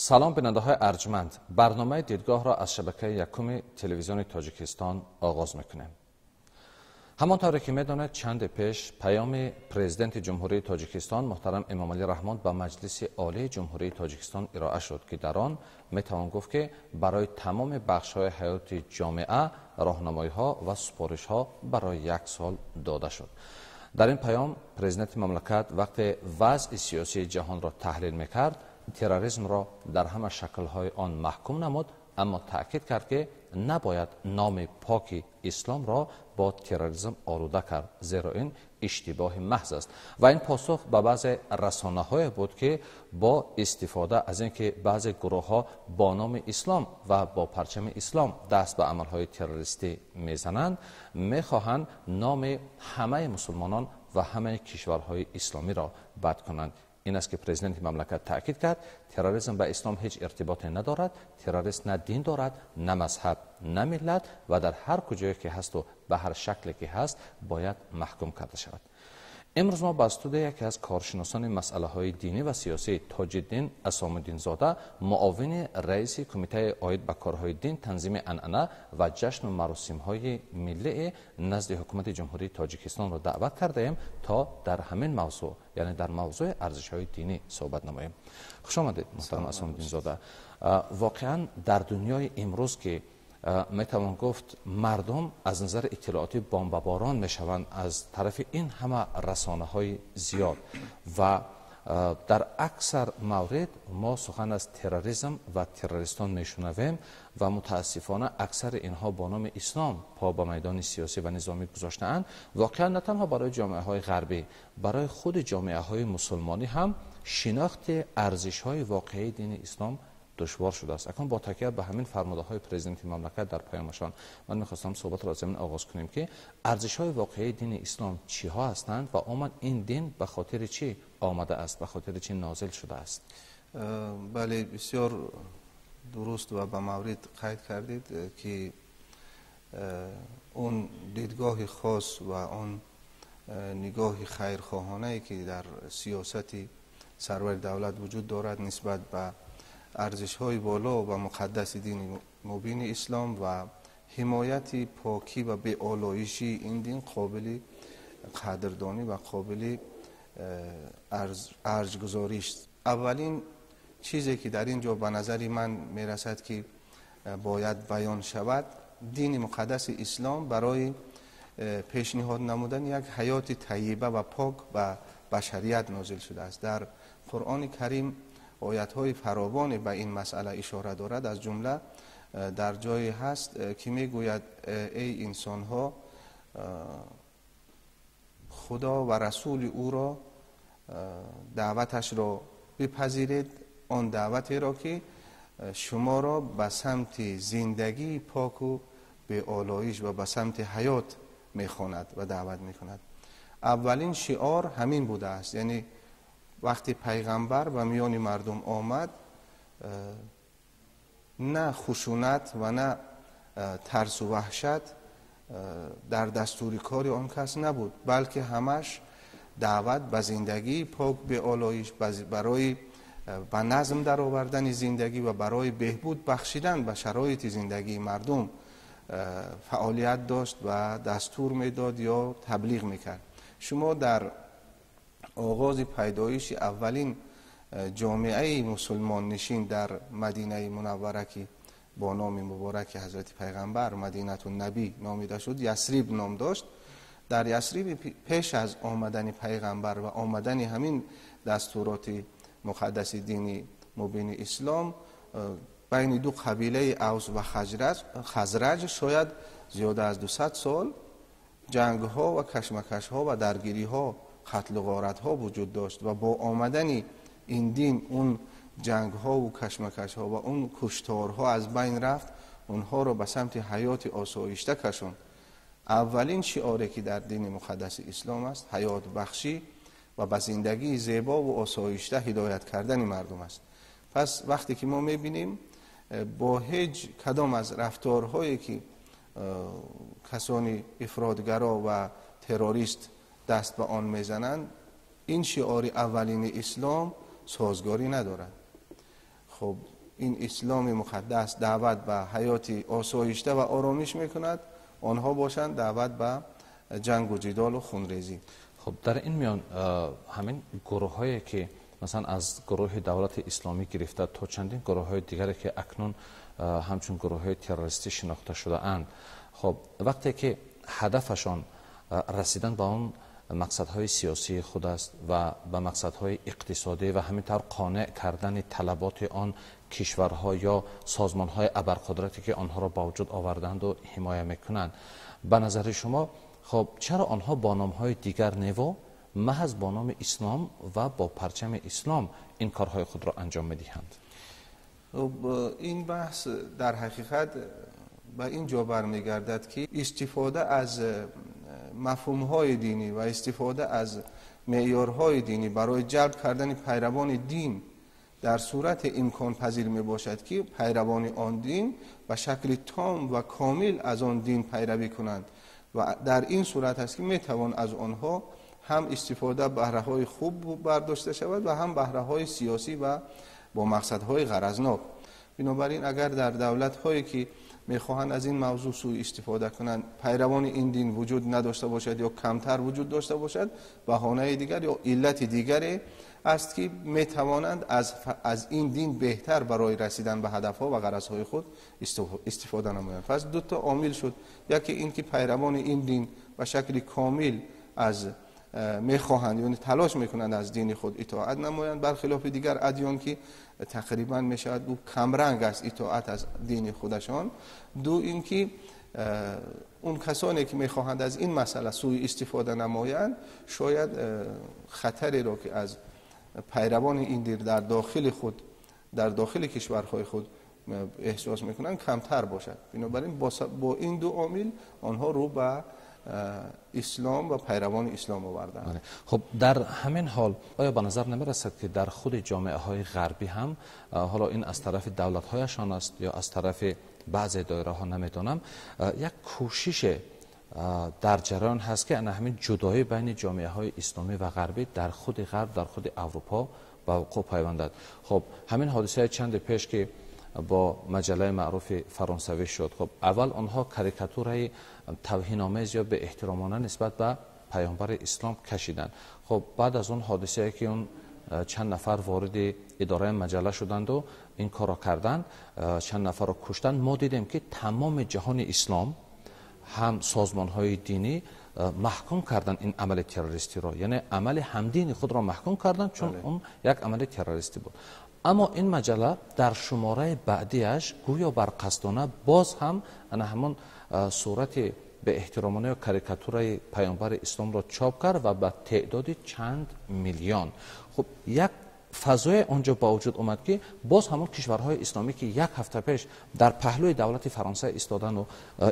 Салом, бинандаҳои арҷманд. Барномаи дидгоҳро аз шабакаи якуми телевизиони Тоҷикистон оғоз мекунем. Ҳамон тавре ки медонед, чанде пеш паёми президенти Ҷумҳурии Тоҷикистон муҳтарам Эмомалӣ Раҳмон ба Маҷлиси Олии Ҷумҳурии Тоҷикистон ироа шуд, ки дар он метавон гуфт, ки барои тамоми бахшҳои ҳаёти ҷомеа роҳнамоиҳо ва супоришҳо барои як сол дода шуд. Дар ин паём президенти мамлакат вақте вазъи сиёсии ҷаҳонро таҳлил мекард, терроризмро дар ҳама шаклҳои он маҳкум намуд, аммо таъкид кард, ки набояд номи поки исломро бо терроризм олуда кард, зеро ин иштибоҳи маҳз аст. Ва ин посух ба баъзе расонаҳое буд, ки бо истифода аз ин ки баъзе гурӯҳҳо бо номи ислом ва бо парчами ислом даст ба амалҳои террористӣ мезананд, мехоҳанд номи ҳамаи мусулмонон ва ҳамаи кишварҳои исломиро бад кунанд. Ин аст, ки президенти мамлакат таъкид кард, терроризм ба ислом ҳеҷ иртиботе надорад, террорист на дин дорад, на мазҳаб, на миллат ва дар ҳар куҷое ки ҳасту ба ҳар шакле ки ҳаст бояд маҳкум карда шавад. Имрӯз мо ба студия яке аз коршиносони масъалаҳои динӣ ва сиёсӣ Тоҷиддин Асомиддинзода, муовини раиси Кумитаи оид ба корҳои дин, танзими анъана ва ҷашну маросимҳои миллии назди Ҳукумати Ҷумҳурии Тоҷикистонро даъват кардаем, то дар ҳамин мавзӯъ, яъне дар мавзӯи арзишҳои динӣ суҳбат намоем. Хуш омадед, муҳтарам Асомиддинзода. Воқеан дар дунёи имрӯз, ки метавон гуфт мардум аз назари иттилоотӣ бомбаборон мешаванд аз тарафи ин ҳама расонаҳои зиёд ва дар аксар маврид мо сухан аз терроризм ва террористон мешунавем ва мутаассифона аксари инҳо бо номи ислом по ба майдони сиёсӣ ва низомӣ гузоштаанд, воқеан на танҳо барои ҷомеаҳои ғарбӣ, барои худи ҷомеаҳои мусулмонӣ ҳам шинохти арзишҳои воқеии дини ислом душвор шудааст. Акнун бо такя ба ҳамин фармудаҳои президенти мамлакат дар паёмашон ман мехостам суҳбатро аз ҳамин оғоз кунем, ки арзишҳои воқеии дини ислом чиҳо ҳастанд ва омад ин дин ба хотири чӣ омадааст, ба хотири чӣ нозил шудааст? Бале, бисёр дуруст ва ба маврид қайд кардед, ки он дидгоҳи хос ва он нигоҳи хайрхоҳонае, ки дар сиёсати сарвари давлат вуҷуд дорад нисбат ба арзишҳои боло ва муқаддаси дини мубини ислом ва ҳимояти покӣ ва беолоиши ин дин, қобили қадрдонӣ ва қобили арҷгузорист. Аввалин чизе, ки дар ин ҷо ба назари ман мерасад, ки бояд баён шавад, дини муқаддаси ислом барои пешниҳод намудани як ҳаёти тайиба ва пок ба башарият нозил шудааст. Дар Қуръони Карим оятҳои фаровоне ба ин масъала ишора дорад. Аз ҷумла дар ҷое ҳаст, ки мегӯяд: «Эй инсонҳо, Худо ва расули ӯро даъваташро бипазиред, он даъватеро, ки шуморо ба самти зиндагии поку беолоиш ва ба самти ҳаёт мехонад ва даъват мекунад». Аввалин шиор ҳамин будааст, яъне вақте пайғамбар ба миёни мардум омад, на хушунат ва на тарсу ваҳшат дар дастури кори он кас набуд, балки ҳамаш даъват ба зиндагии пок, беолоиш, барои ба назм даровардани зиндагӣ ва барои беҳбуд бахшидан ба шароити зиндагии мардум фаъолият дошт ва дастур медод ё таблиғ мекард. Шумо дар оғози пайдоиши аввалин ҷомеаи мусулмоннишин дар Мадинаи Мунаввара, ки бо номи мубораки ҳазрати пайғамбар Мадинату Набӣ номида шуд, Ясриб ном дошт, дар Ясриби пеш аз омадани пайғамбар ва омадани ҳамин дастуроти муқаддаси дини мубини ислом, байни ду қабилаи Авс ва Хазраҷ шояд зиёда аз 200 сол ҷангҳо ва кашмакашҳо ва даргириҳо, қатлу ғоратҳо вуҷуд дошт ва бо омадани ин дин он ҷангҳову кашмакашҳо ва он кушторҳо аз байн рафт, онҳоро ба самти ҳаёти осоишта кашонд. Аввалин шиоре, ки дар дини муқаддаси ислом аст, ҳаётбахшӣ ва ба зиндагии зебову осоишта ҳидоят кардани мардум аст. Пас вақте ки мо мебинем, бо ҳеҷ кадом аз рафторҳое, ки касони ифротгаро ва террорист даст ба он мезананд, ин шиори аввалини ислом созгорӣ надорад. Хуб. ин исломи муқаддас даъват ба ҳаёти осоишта ва оромиш мекунад, онҳо бошанд даъват ба ҷангу ҷидолу хунрезӣ. Хуб, дар ин миён ҳамин гурӯҳҳое ки масалан аз гурӯҳи давлати исломӣ гирифта то чандин гурӯҳҳои дигаре ки акнун ҳамчун гурӯҳҳои террористӣ шинохта шудаанд, хуб, вақте ки ҳадафашон расидан ба он мақсадҳои сиёсии худ аст ва ба мақсадҳои иқтисодӣ ва ҳамин тавр қонеъ кардани талаботи он кишварҳо ё созмонҳои абарқудрате ки онҳоро ба вуҷуд оварданду ҳимоя мекунанд, ба назари шумо, хуб, чаро онҳо бо номҳои дигар нево маҳз бо номи ислом ва бо парчами ислом ин корҳои худро анҷом медиҳанд? Ин баҳс дар ҳақиқат ба ин ҷо бармегардад, ки истифода аз мафҳумҳои динӣ ва истифода аз меъёрҳои динӣ барои ҷалб кардани пайравони дин дар сурати имконпазир мебошад, ки пайравони он дин ба шакли том ва комил аз он дин пайравӣ кунанд ва дар ин сурат аст, ки метавон аз онҳо ҳам истифода баҳраҳои хуб бардошта шавад ва ҳам баҳраҳои сиёсӣ ва бо мақсадҳои ғаразнок. Бинобар ин, агар дар давлатҳое ки мехоҳанд аз ин мавзӯъ сӯистифода кунанд, пайравони ин дин вуҷуд надошта бошад ё камтар вуҷуд дошта бошад, баҳонаи дигар ё иллати дигаре аст, ки метавонанд аз ин дин беҳтар барои расидан ба ҳадафҳо ва ғаразҳои худ истифода намоянд. Пас ду то омил шуд: яке ин ки пайравони ин дин ба шакли комил аз мехоҳанд, яъне талош мекунанд аз дини худ итоат намоянд, бархилофи дигар адён ки тақрибан мешавад гуфт камранг аст итоат аз дини худашон. Ду ин ки он касоне ки мехоҳанд аз ин масъала сӯистифода намоянд, шояд хатареро ки аз пайравони ин дин дар дохили худ, дар дохили кишварҳои худ эҳсос мекунанд, камтар бошад. Бинобар ин бо ин ду омил онҳо рӯ ба ислом ва пайравони ислом оварданд. Хуб, дар ҳамин ҳол оё ба назар намерасад, ки дар худи ҷомеаҳои ғарбӣ ҳам, ҳоло ин аз тарафи давлатҳояшон аст ё аз тарафи баъзе доираҳо, намедонам, як кӯшише дар ҷараён ҳаст, ки ана ҳамин ҷудоӣ байни ҷомеаҳои исломӣ ва ғарбӣ дар худи ғарб, дар худи Аврупо ба вуқӯъ пайвандад? Хуб, ҳамин ҳодисаи чанде пеш ки бо маҷаллаи маъруфи фаронсавӣ шуд, хуб, аввал онҳо карикатураи тавҳиномез ё беэҳтиромона нисбат ба паёмбари ислом кашиданд. Хуб, баъд аз он ҳодисае ки он чанд нафар вориди идораи маҷалла шуданду ин корро карданд, чанд нафарро куштанд, мо дидем, ки тамоми ҷаҳони ислом ҳам созмонҳои динӣ маҳкум карданд ин амали террористиро, яъне амали ҳамдини худро маҳкум карданд, чун он як амали террористӣ буд. Аммо ин маҷалла дар шумораи баъдиаш гӯё барқасдона боз ҳам ана ҳамон сурати беэҳтиромона ё карикатураи паёмбари исломро чоп кард ва ба теъдоди чанд миллион. Хуб, як фазое он ҷо ба вуҷуд омад, ки боз ҳамон кишварҳои исломӣ, ки як ҳафта пеш дар паҳлӯи давлати Фаронса истодану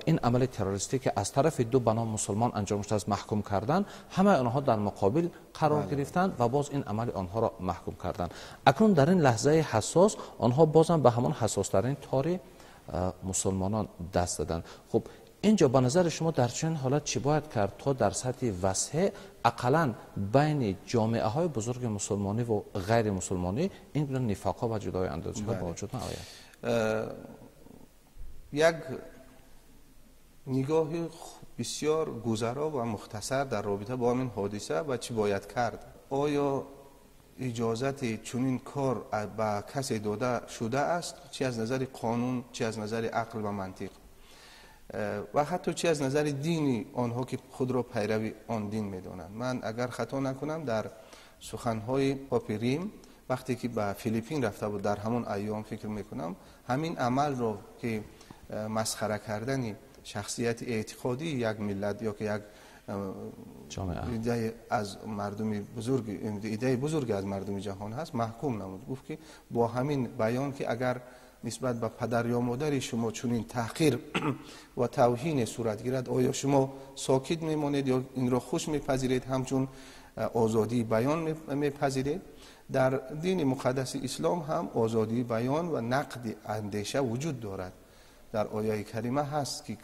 ин амали террористӣ, ки аз тарафи ду ба ном мусулмон анҷом шудааст, маҳкум карданд, ҳамаи онҳо дар муқобил қарор гирифтанд ва боз ин амали онҳоро маҳкум карданд. Акнун дар ин лаҳзаи ҳассос онҳо бозам ба ҳамон ҳассостарин тори мусулмонон даст заданд. Хуб, инҷо ба назари шумо дар чунин ҳолат чӣ бояд кард, то дар сатҳи васеъ ақаллан байни ҷомеаҳои бузурги мусулмонӣ ва ғайримусулмонӣ ин гуна нифоқҳо ва ҷудои андозиҳо ба вуҷуд наояд? Як нигоҳи бисёр гузаро ва мухтасар дар робита бо ҳамин ҳодиса ва чӣ бояд кард. Оё иҷозати чунин кор ба касе дода шудааст, чӣ аз назари қонун, чӣ аз назари ақл ва мантиқ ва ҳатто чӣ аз назари дини онҳо, ки худро пайрави он дин медонанд? Ман агар хато накунам, дар суханҳои попи Рим, вақте ки ба Филиппин рафта буд, дар ҳамон айём, фикр мекунам, ҳамин амалро, ки масхара кардани шахсияти эътиқодии як миллат ё ки як иддаи аз мардуми бузург, иддаи бузурге аз мардуми ҷаҳон ҳаст, маҳкум намуд. Гуфт, ки бо ҳамин баён, ки агар нисбат ба падар ё модари шумо чунин таҳқир ва тавҳине сурат гирад, оё шумо сокит мемонед ё инро хуш мепазиред, ҳамчун озодии баён мепазиред? Дар дини муқаддаси ислом ҳам озодии баён ва нақди андеша вуҷуд дорад. Дар ояи карима ҳаст, ки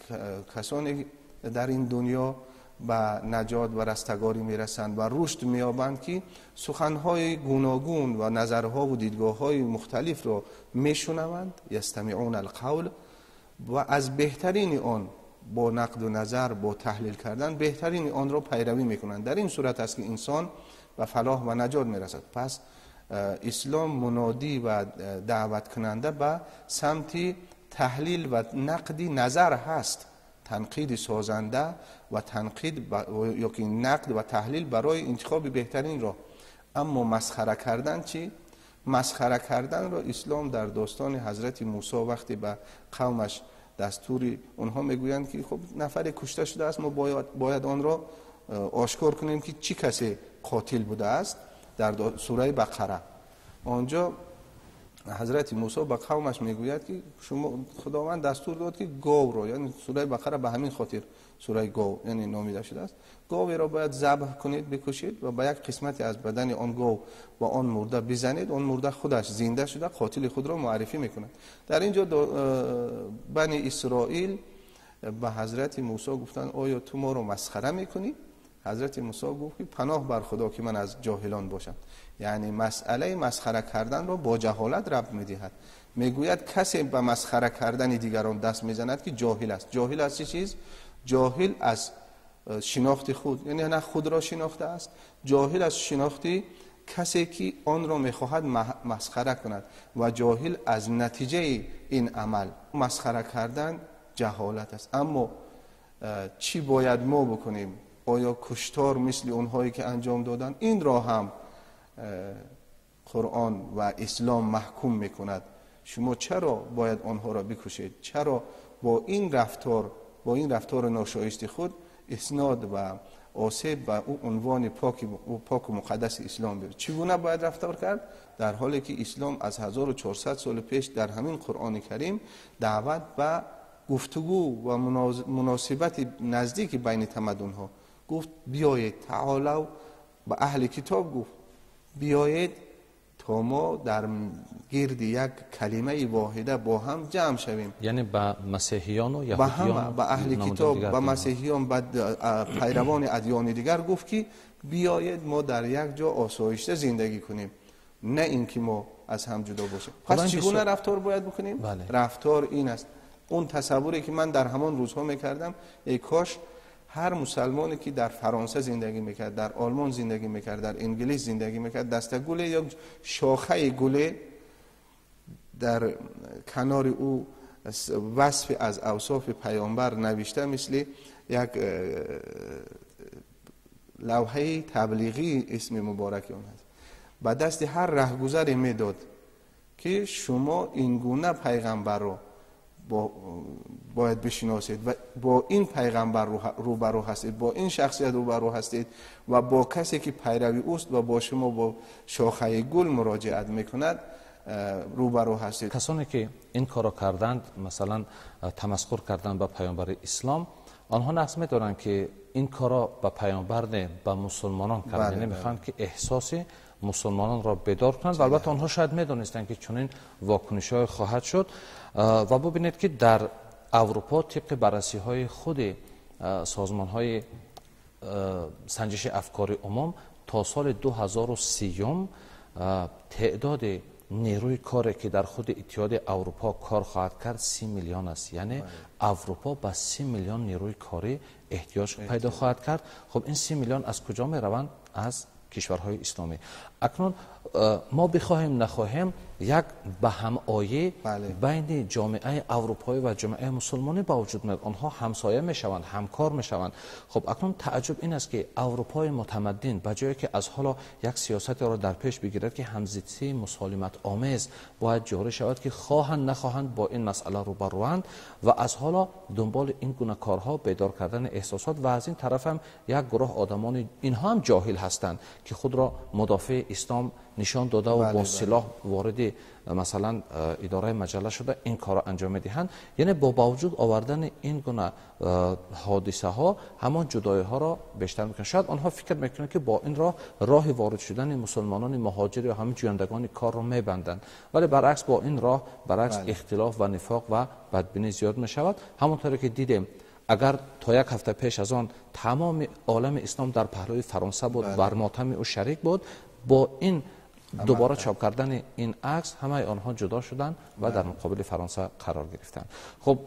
касоне дар ин дунё ба наҷот ва растагорӣ мерасанд ва рушд меёбанд, ки суханҳои гуногун ва назарҳову дидгоҳҳои мухталифро мешунаванд, ястамиъуна алқавл, ва аз беҳтарини он бо нақду назар, бо таҳлил кардан беҳтарини онро пайравӣ мекунанд. Дар ин сурат аст, ки инсон ба фалоҳ ва наҷот мерасад. Пас ислом мунодӣ ва даъваткунанда ба самти таҳлил ва нақди назар ҳаст, танқиди созанда ва танқид ё ки нақд ва таҳлил барои интихоби беҳтарин роҳ. Аммо масхара кардан чӣ? Масхара карданро ислом дар достони ҳазрати Мусо вақте ба қавмаш дастури онҳо мегӯянд, ки хуб нафаре кушта шудааст, мо бояд онро ошкор кунем, ки чӣ касе қотил будааст, дар сураи Бақара. Онҷо ҳазрати Мусо ба қавмаш мегӯяд, ки шумо Худованд дастур дод, ки говро, яъне сураи Бақара ба ҳамин хотир сураи гов яъне номида шудааст, говеро бояд забҳ кунед, бикушед ва ба як қисмате аз бадани он гов ба он мурда бизанед, он мурда худаш зинда шуда қотили худро муаррифӣ мекунад. Дар ин ҷо бани Исроил ба ҳазрати Мусо гуфтанд: оё ту моро масхара мекунӣ? Ҳазрати Мусо гуфт, ки паноҳ бар Худо, ки ман аз ҷоҳилон бошам. Яъне масъалаи масхара карданро бо ҷаҳолат рабт медиҳад. Мегӯяд касе ба масхара кардани дигарон даст мезанад, ки ҷоҳил аст. Ҷоҳил аз чӣ чиз? Ҷоҳил аз шинохти худ, яъне на худро шинохтааст, ҷоҳил аз шинохти касе, ки онро мехоҳад масхара кунад, ва ҷоҳил аз натиҷаи ин амал. Масхара кардан ҷаҳолат аст. Аммо чӣ бояд мо бикунем? Оё куштор мисли онҳое ки анҷом доданд? Инро ҳам Қуръон ва ислом маҳкум мекунад. Шумо чаро бояд онҳоро бикушед? Чаро бо ин рафтор, бо ин рафтори ношоисти худ иснод ва осеб ба ӯ унвони поку муқаддаси ислом биред? Чӣ гуна бояд рафтор кард? Дар ҳоле ки ислом аз 1400 соли пеш дар ҳамин Қуръони Карим даъват ба гуфтугӯ ва муносибати наздики байни тамаддунҳо гуфт: биёед, таолав, ба аҳли китоб гуфт: биёед то мо дар гирди як калимаи воҳида бо ҳам ҷамъ шавем. Яъне ба масеҳиёну яҳудиён, ба аҳли китоб, ба масеҳиён, ба пайравони адёни дигар гуфт, ки биёед мо дар як ҷо осоишта зиндагӣ кунем, на ин ки мо аз ҳам ҷудо бошем. Пас чӣ гуна рафтор бояд бикунем? Рафтор ин аст. Он тасаввуре ки ман дар ҳамон рӯзҳо мекардам, эй кош ҳар мусалмоне ки дар Фаронса зиндагӣ мекард, дар Олмон зиндагӣ мекард, дар Инглис зиндагӣ мекард, дастагуле ё шохаи гуле дар канори ӯ васфи аз авсофи паёмбар навишта, мисли як лавҳаи таблиғии исми мубораки он аст, ба дасти ҳар раҳгузаре медод, ки шумо ин гуна пайғамбарро бояд бишиносед ва бо ин пайғамбар рӯбарӯ ҳастед, бо ин шахсият рӯбарӯ ҳастед ва бо касе ки пайрави ӯст ва бо шумо бо шохаи гул муроҷиат мекунад рӯбарӯ ҳастед. Касоне ки ин корро карданд, масалан тамасхур карданд ба паёмбари ислом, онҳо нақс медоранд, ки ин корро ба паёмбар не, ба мусулмонон карданд. Яъне мехоҳанд, ки эҳсоси мусулмононро бедор кунанд ва албатта онҳо шояд медонистанд, ки чунин вокунишҳое хоҳад шуд. Ва бубинед, ки дар Аврупо тибқи баррасиҳои худи созмонҳои санҷиши афкори умум то соли 2030 теъдоди нерӯи коре, ки дар худи Иттиҳоди Аврупо кор хоҳад кард, 30 миллион аст. Яъне Аврупо ба 30 миллион нерӯи корӣ эҳтиёҷ пайдо хоҳад кард. Хуб, ин 30 миллион аз куҷо мераванд? Аз кишварҳои исломӣ. Акнун мо бихоҳем нахоҳем, як ба ҳамоӣ байни ҷомеаи аврупоӣ ва ҷомеаи мусулмонӣ ба вуҷуд меояд. Онҳо ҳамсоя мешаванд, ҳамкор мешаванд. Хуб, акнун тааҷҷуб ин аст, ки Аврупои мутамаддин ба ҷое ки аз ҳоло як сиёсатеро дар пеш бигирад, ки ҳамзистии мусолиматомез бояд ҷорӣ шавад, ки хоҳанд нахоҳанд бо ин масъала рӯбарӯанд ва аз ҳоло дунболи ин гуна корҳо, бедор кардани эҳсосот, ва аз ин тараф ҳам як гурӯҳ одамони инҳо ҳам ҷоҳил ҳастанд, ки худро мудофеи ислом нишон дода ва бо силоҳ вориди масалан идораи маҷалла шуда ин корро анҷом медиҳанд. Яъне бо ба вуҷуд овардани ин гуна ҳодисаҳо ҳамон ҷудоиҳоро бештар мекунанд. Шояд онҳо фикр мекунанд, ки бо ин роҳ роҳи ворид шудани мусулмонони муҳоҷир ё ҳамин ҷӯяндагони корро мебанданд, вале баръакс бо ин роҳ баръакс ихтилоф ва нифоқ ва бадбинӣ зиёд мешавад. Ҳамонтавре ки дидем, Агар то як ҳафта пеш аз он тамоми олами ислом дар паҳлӯи Фаронса буд, бар мотами ӯ шарик буд, бо ин дубора чоп кардани ин акс ҳамаи онҳо ҷудо шуданд ва дар муқобили Фаронса қарор гирифтанд. Хуб,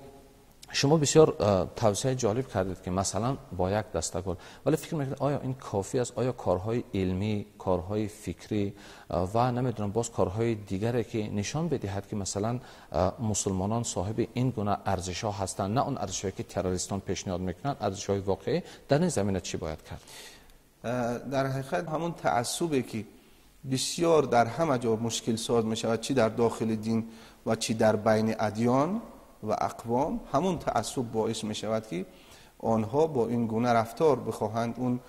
шумо бисёр тавсияи ҷолиб кардед, ки масалан бо як дастагул, вале фикр мекунед, оё ин кофӣ аст? Оё корҳои илмӣ, корҳои фикрӣ ва намедонам боз корҳои дигаре, ки нишон бидиҳад, ки масалан мусулмонон соҳиби ин гуна арзишҳо ҳастанд, на он арзишҳое ки террористон пешниҳод мекунанд, арзишҳои воқеӣ, дар ин замина чӣ бояд кард? Дар ҳақиқат ҳамон таассубе ки бисёр дар ҳама ҷо мушкилсоз мешавад, чӣ дар дохили дин ва чӣ дар байни адён ва ақвом, ҳамон таассуб боис мешавад, ки онҳо бо ин гуна рафтор бихоҳанд он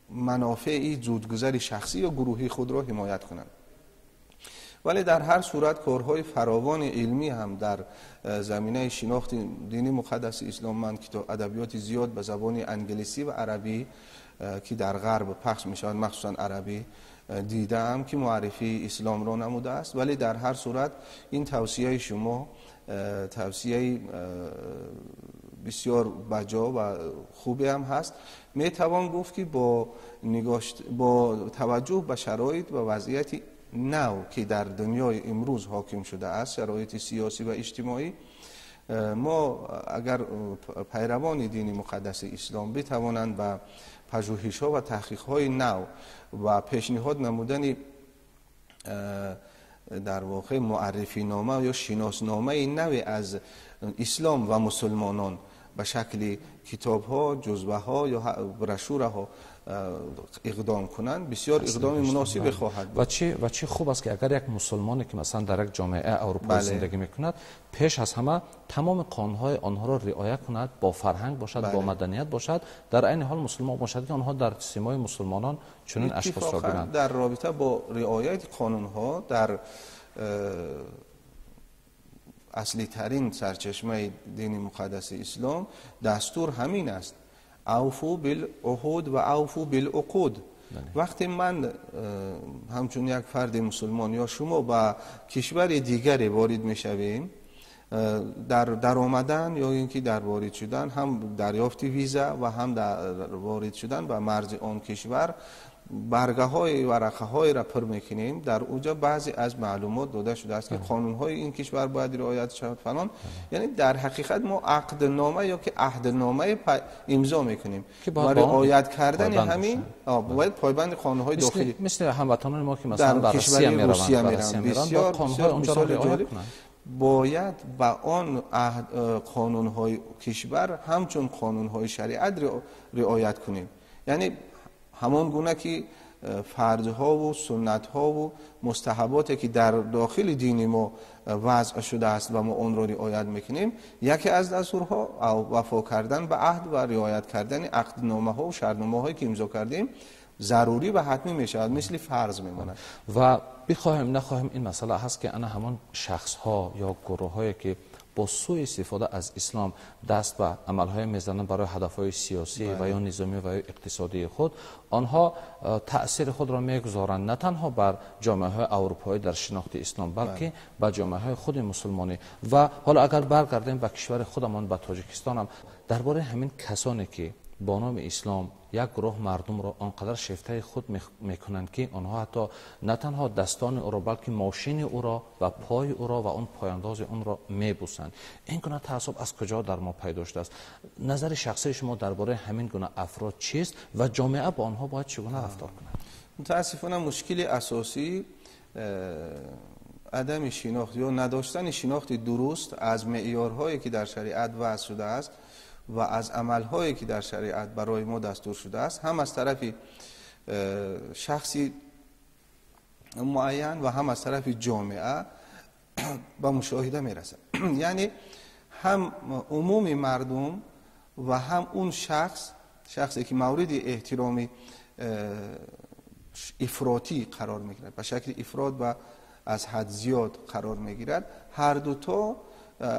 манофеи зудгузари шахсӣ ё гурӯҳии худро ҳимоят кунанд. Вале дар ҳар сурат корҳои фаровони илмӣ ҳам дар заминаи шинохти дини муқаддаси ислом, ман китоб адабиёти зиёд ба забони англисӣ ва арабӣ, ки дар ғарб пахш мешавад, махсусан арабӣ, дидаам, ки муаррифии исломро намудааст. Вале дар ҳар сурат ин тавсияи шумо тавсияи бисёр баҷо ва хубе ҳам ҳаст. Метавон гуфт, ки бо таваҷҷӯҳ ба шароит ва вазъияти нав, ки дар дунёи имрӯз ҳоким шудааст, шароити сиёсӣ ва иҷтимоӣ, мо агар пайравони дини муқаддаси ислом битавонанд ба пажӯҳишҳо ва таҳқиқҳои нав ва пешниҳод намудани дар воқеъ муаррифинома ё шиносномаи наве аз ислом ва мусулмонон ба шакли китобҳо, ҷузваҳо ё брошюраҳо иқдом кунанд, бисёр иқдоми муносибе хоҳад буд. Ва чӣ хуб аст, ки агар як мусулмоне, ки масалан дар як ҷомеаи аврупоӣ зиндагӣ мекунад, пеш аз ҳама тамоми қонунҳои онҳоро риоя кунад, бо фарҳанг бошад, бо маданият бошад, дар айни ҳол мусулмон бошад, ки онҳо дар симои мусулмонон чунин ашхосро бинанд. Дар робита бо риояти қонунҳо дар аслитарин сарчашмаи дини муқаддаси ислом дастур ҳамин аст: авфу билъуҳуд ва авфу билъуқуд. Вақте ман ҳамчун як фарди мусулмон ё шумо ба кишвари дигаре ворид мешавем, дар даромадан ё ин ки дар ворид шудан, ҳам дарёфти виза ва ҳам дар ворид шудан ба марзи он кишвар, баргаҳои варақаҳоеро пур мекунем. Дар уҷа баъзе аз маълумот дода шудааст, ки қонунҳои ин кишвар бояд риоят шавад, фалон. Яъне дар ҳақиқат мо ақднома ё ки аҳдномае имзо мекунем ва риоят кардани ҳамин бояд пойбанди қонунҳои дохилӣ, мисли ҳамватанони мо, ки масалан ба Русия мераванд, бисёр қонунҳои онҷоро риоят кунанд. Бояд ба он қонунҳои кишвар ҳамчун қонунҳои шариат риоят кунем. Яъне ҳамон гуна ки фарзҳову суннатҳову мустаҳаботе, ки дар дохили дини мо вазъ шудааст ва мо онро риоят мекунем, яке аз дастурҳо вафо кардан ба аҳд ва риоят кардани ақдномаҳо ва шартномаҳое, ки имзо кардем, зарурӣ ва ҳатмӣ мешавад, мисли фарз мемонад. Ва бихоҳем нахоҳем, ин масъала ҳаст, ки ана ҳамон шахсҳо ё гурӯҳҳое, ки бо сӯи истифода аз ислом даст ба амалҳое мезананд барои ҳадафҳои сиёсӣ ва ё низомӣ ва ё иқтисодии худ, онҳо таъсири худро мегузоранд на танҳо бар ҷомеаҳои аврупоӣ дар шинохти ислом, балки ба ҷомеаҳои худи мусулмонӣ. Ва ҳоло агар баргардем ба кишвари худамон, ба Тоҷикистонам, дар бораи ҳамин касоне, ки бо номи ислом як гурӯҳ мардумро он қадар шефтаи худ мекунанд, ки онҳо ҳатто на танҳо дастони ӯро, балки мошини ӯро ва пои ӯро ва он пояндози онро мебусанд. Ин гуна таассуб аз куҷо дар мо пайдо шудааст? Назари шахсии шумо дар бораи ҳамин гуна афрод чист ва ҷомеа бо онҳо бояд чӣ гуна рафтор кунад? Мутаассифона, мушкили асосӣ адами шинохт ё надоштани шинохти дуруст аз меъёрҳое, ки дар шариат вазъ шудааст, ва аз амалҳое, ки дар шариат барои мо дастур шудааст, ҳам аз тарафи шахси муайян ва ҳам аз тарафи ҷомеа ба мушоҳида мерасад. Яъне ҳам умуми мардум ва ҳам он шахс, шахсе ки мавриди эҳтироми ифротӣ қарор мегирад, ба шакли ифрот ва аз ҳад зиёд қарор мегирад, ҳар дуто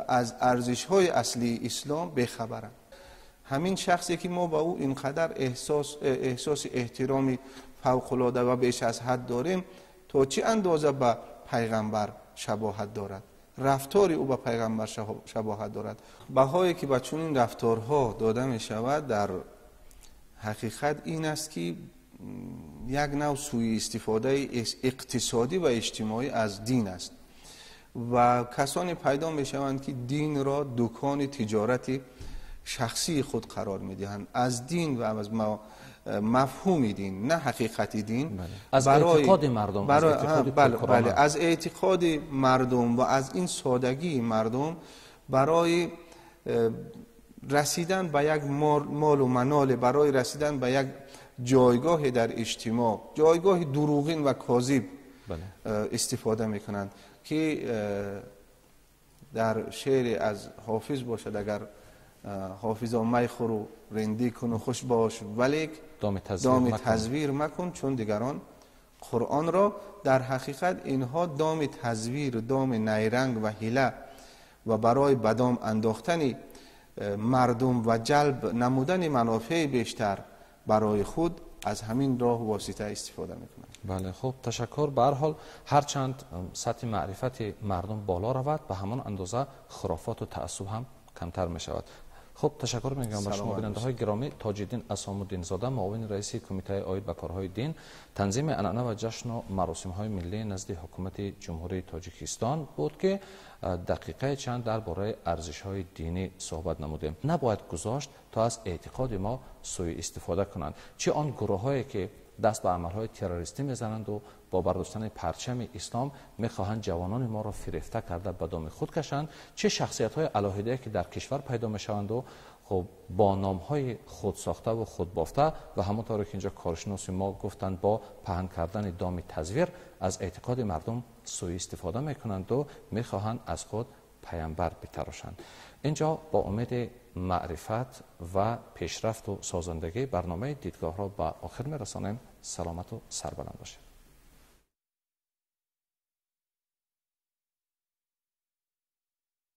аз арзишҳои аслии ислом бехабаранд. Ҳамин шахсе, ки мо ба ӯ ин қадар эҳсоси эҳтироми фавқулода ва беш аз ҳад дорем, то чӣ андоза ба пайғамбар шабоҳат дорад? Рафтори ӯ ба пайғамбар шабоҳат дорад. Баҳое ки ба чунин рафторҳо дода мешавад, дар ҳақиқат ин аст ки як нав сӯиистифодаи иқтисодӣ ва иҷтимоӣ аз дин аст ва касоне пайдо мешаванд ки динро дукони тиҷорати шахсии худ қарор медиҳанд. Аз дин ва аз мафҳуми дин, на ҳақиқати дин, аз эътиқоди мардум, бале, аз эътиқоди мардум ва аз ин содагии мардум барои расидан ба як молу маноле, барои расидан ба як ҷойгоҳе дар иҷтимоъ, ҷойгоҳи дурӯғин ва козиб истифода мекунанд ки дар шеъре аз ҳофиз бошад, агар ҳофизо майхӯру рендӣ куну хуш бош, валек доми тазвир макун чун дигарон Қуръонро. Дар ҳақиқат инҳо доми тазвир, доми найранг ва ҳила ва барои ба дом андохтани мардум ва ҷалб намудани манофеи бештар барои худ аз ҳамин роҳ восита истифода мекунанд. Бале, хуб, ташаккур. Ба ҳар ҳол, ҳарчанд сатҳи маърифати мардум боло равад, ба ҳамон андоза хурофоту таассуб ҳам камтар мешавад. Хуб, ташаккур мегӯям ба шумо, бинандаҳои гиромӣ. Тоҷиддин Асомуддинзода, муовини раиси кумитаи оид ба корҳои дин, танзими анъана ва ҷашну маросимҳои миллӣ назди ҳукумати Ҷумҳурии Тоҷикистон буд ки дақиқаи чанд дар бораи арзишҳои динӣ суҳбат намудем. Набояд гузошт то аз эътиқоди мо сӯиистифода кунанд, чӣ он гурӯҳҳое ки даст ба амалҳои террористӣ мезананду бо бардоштани парчами ислом мехоҳанд ҷавонони моро фирефта карда ба доми худ кашанд, чӣ шахсиятҳои алоҳидае ки дар кишвар пайдо мешаванду хуб бо номҳои худсохтаву худбофта ва ҳамон тавре ки инҷо коршиноси мо гуфтанд, бо паҳн кардани доми тазвир аз эътиқоди мардум сӯиистифода мекунанду мехоҳанд аз худ паямбар битарошанд. Инҷо бо умеди маърифат ва пешрафту созандагӣ барномаи дидгоҳро ба охир мерасонем. Саломату сарбаланд бошед.